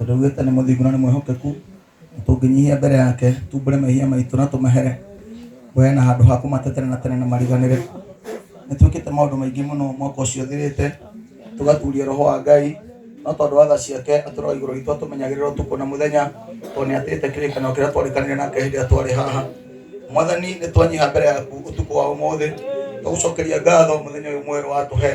Tondũ augĩte nĩ mũthingu na nĩ mwĩhokeku, na tũngĩnyihia mbere yake, tumbũre mehia maitũ na tũmehere, we na handũ ha kũmate tene na tene na mariganĩre. Nĩ twĩkĩte maũndũ maingĩ mũno mwaka ũcio ũthirĩte, tũgaturia roho wa Ngai, no tondũ wa tha ciake atũraga igũrũ ritũ atũmenyagĩrĩra ũtukũ na mũthenya, tondũ nĩ atĩĩte kĩrĩkanĩro kĩrĩa twarĩkanĩire nake hĩndĩ ĩrĩa twarĩ haha. Mwathani nĩ twanyiha mbere yaku ũtukũ wa ũmũthĩ, tũgũcokeria ngatho mũthenya ũyũ mwerũ watũhe.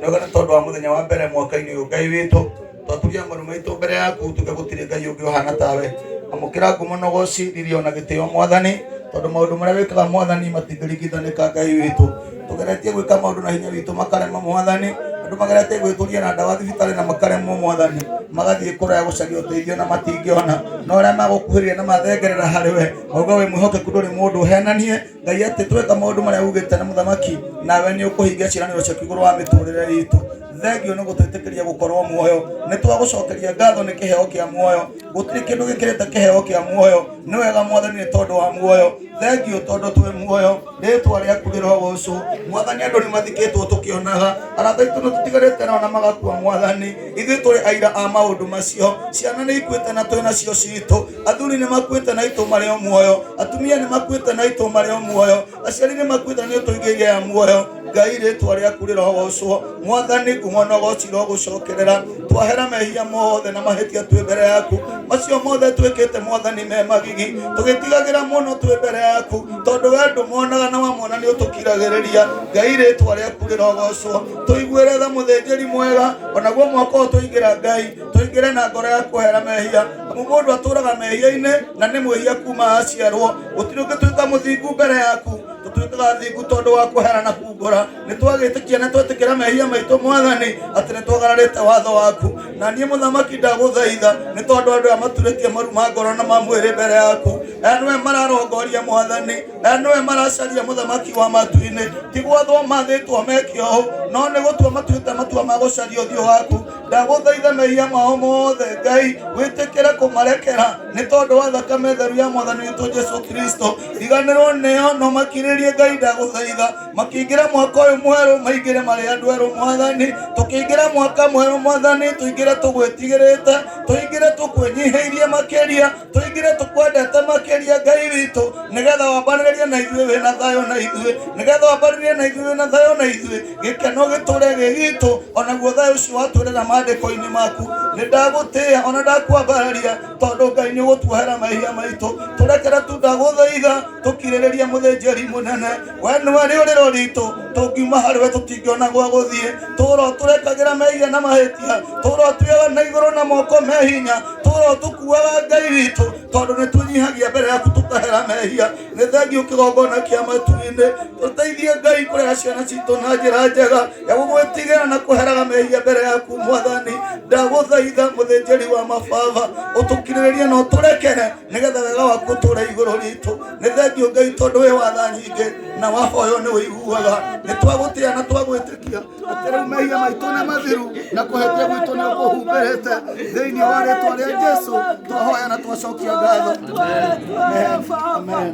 Nĩ wega nĩ tondũ wa mũthenya wa mbere mwaka-inĩ ũyũ Ngai witũ, twaturia maru maitũ mbere yaku tuge gũtirĩ Ngai ũngĩ ũhana tawe. Amũkĩra ngumo na ũgoci, riri ona gĩtĩo Mwathani, tondũ maũndũ marĩa wĩkaga Mwathani matingĩringithanĩka Ngai witũ. Tũgeretie gwĩka maũndũ na hinya witũ makarema Mwathani, andũ mageretie gwĩtũria na ndawa thibitarĩ na makaremwo Mwathani, magathiĩ kũraya gũcaria ũteithio na matingĩona, no arĩa magũkuhĩrĩria na mathengerera harĩ we mauga wĩ mwĩhokeku ndũrĩ mũndũ ũhenanie. Ngai atĩ tweka maũndũ marĩa ugĩte na mũthamaki, nawe nĩ ũkũhingia ciĩranĩro ciaku igũrũ wa mĩtũrĩre itũ. Thengio nĩ gũtwĩtĩkĩria gũkorwo muoyo, nĩ twagũcokeria ngatho nĩ kĩheo kĩa muoyo. Gũtirĩ kĩndũ gĩkĩrĩte kĩheo kĩa muoyo. Nĩ wega Mwathani nĩ tondũ wa muoyo. Thengio tondũ twĩ muoyo, rĩtwa rĩaku rĩrogocwo. Mwathani andũ nĩ mathikĩtwo tũkĩonaga, arata aitũ nĩ tũtigarĩte nao na magakua Mwathani. Ithuĩ tũrĩ aira a maũndũ macio. Ciana nĩ ikuĩte na twĩ nacio citũ, athuri nĩ makuĩte na itũ marĩ o muoyo, atumia nĩ makuĩte na itũ marĩ o muoyo, aciari nĩ makuĩte na nĩ ũtũigĩire ya muoyo. Ngai rĩtwa rĩaku rĩrogocwo. Mwathani ngumo na ũgoci irogũcokerera. Twahera mehia mothe na mahĩtia twĩ mbere yaku, macio mothe twĩkĩte Mwathani me magigi, tũgĩtigagĩra mũno twĩ mbere yaku, tondũ we ndũmonaga na wamona nĩ ũtũkiragĩrĩria. Ngai rĩtwa rĩaku rĩrogocwo. Tũiguĩre tha mũthĩnjĩri mwega, onaguo mwaka ũyũ tũingĩra Ngai, tũingĩre na ngoro ya kũhera mehia, amu mũndũ atũraga mehia-inĩ na nĩ mwĩhia kuma aciarwo. Gũtirĩ ũngĩtuĩka mũthingu mbere yaku, tũtuĩkaga thingu tondũ wa kũhera na kumbũra. Nĩ twagĩtĩkia na twetĩkĩra mehia maitũ Mwathani, atĩ nĩ twagararĩte watho waku. Na niĩ mũthamaki ndagũthaitha, nĩ tondũ andũ aya maturĩtie maru ma ngoro na ma mwĩrĩ mbere yaku. Aya nĩwe mararongoria Mwathani, aya nĩwe maracaria mũthamaki wa matu-inĩ. Ti gwathwo mathĩtwo meke ũũ, no nĩ gũtua matuĩte matua ma gũcaria ũthiũ waku. Ndagũthaitha mehia mao mothe Ngai, wĩtĩkĩre kũmarekera nĩ tondũ wa thakame theru ya Mwathani witũ Jesu Kristo. Riganĩrwo nĩo no makirĩrie Ngai, ndagũthaitha makĩingĩra mwaka ũyũ mwerũ maingĩre marĩ andũ erũ Mwathani. Tũkĩingĩra mwaka mwerũ Mwathani, tũingĩre tũgwĩtigĩrĩte, tũingĩre tũkwĩnyihĩirie makĩria, tũingĩre tũkwendete makĩria Ngai witũ, nĩgetha wambanĩrĩrie na ithuĩ wĩna thayũ na ithuĩ, nĩgetha wambanĩrĩrie na ithuĩ wĩna thayũ na ithuĩ, gĩkeno gĩtũre gĩ gitũ, onaguo thayũ ũcio watwĩrĩra maandĩko-inĩ maku. Nĩ ndagũtĩĩa ona ndakwambararia, tondũ Ngai nĩ ũgũtuohera mehia maitũ. Tũrekere tu ndagũthaitha, tũkirĩrĩrie mũthĩnjĩri mũnene, we nĩwe rĩũrĩro ritũ, tũngiuma harĩ we tũtingĩona gwa gũthiĩ. Tũra ũtũrekagĩra mehia na mahĩtia, tũra ũtuoyaga na igũrũ na moko me hinya, tũra ũtũkuaga Ngai witũ, tondũ nĩ twĩnyihagia mbere yaku tũkahera mehia. Nĩ thengio kĩgongona kĩa matu-inĩ, tũteithie Ngai kũrera ciana citũ na njĩra njega ya gũgwĩtigĩra na kũheraga mehia mbere yaku Mwathani. Ndagũthaitha mũthĩnjĩri wa mababa, ũtũkirĩrĩrie na ũtũrekere, nĩgetha wega waku ũtũre igũrũ ritũ. Nĩ thengio Ngai tondũ wĩ wa tha nyingĩ na wahoywo nĩ ũiguaga. Nĩ twagũtĩĩa na twagwĩtĩkia atĩ rĩu mehia maitũ nĩ mathiru na kũhĩtia gwitũ nĩ ũkũhumbĩrĩte. Thĩinĩ wa rĩtwa rĩa Jesu twahoya na twacokia ngatho. Amen. Amen.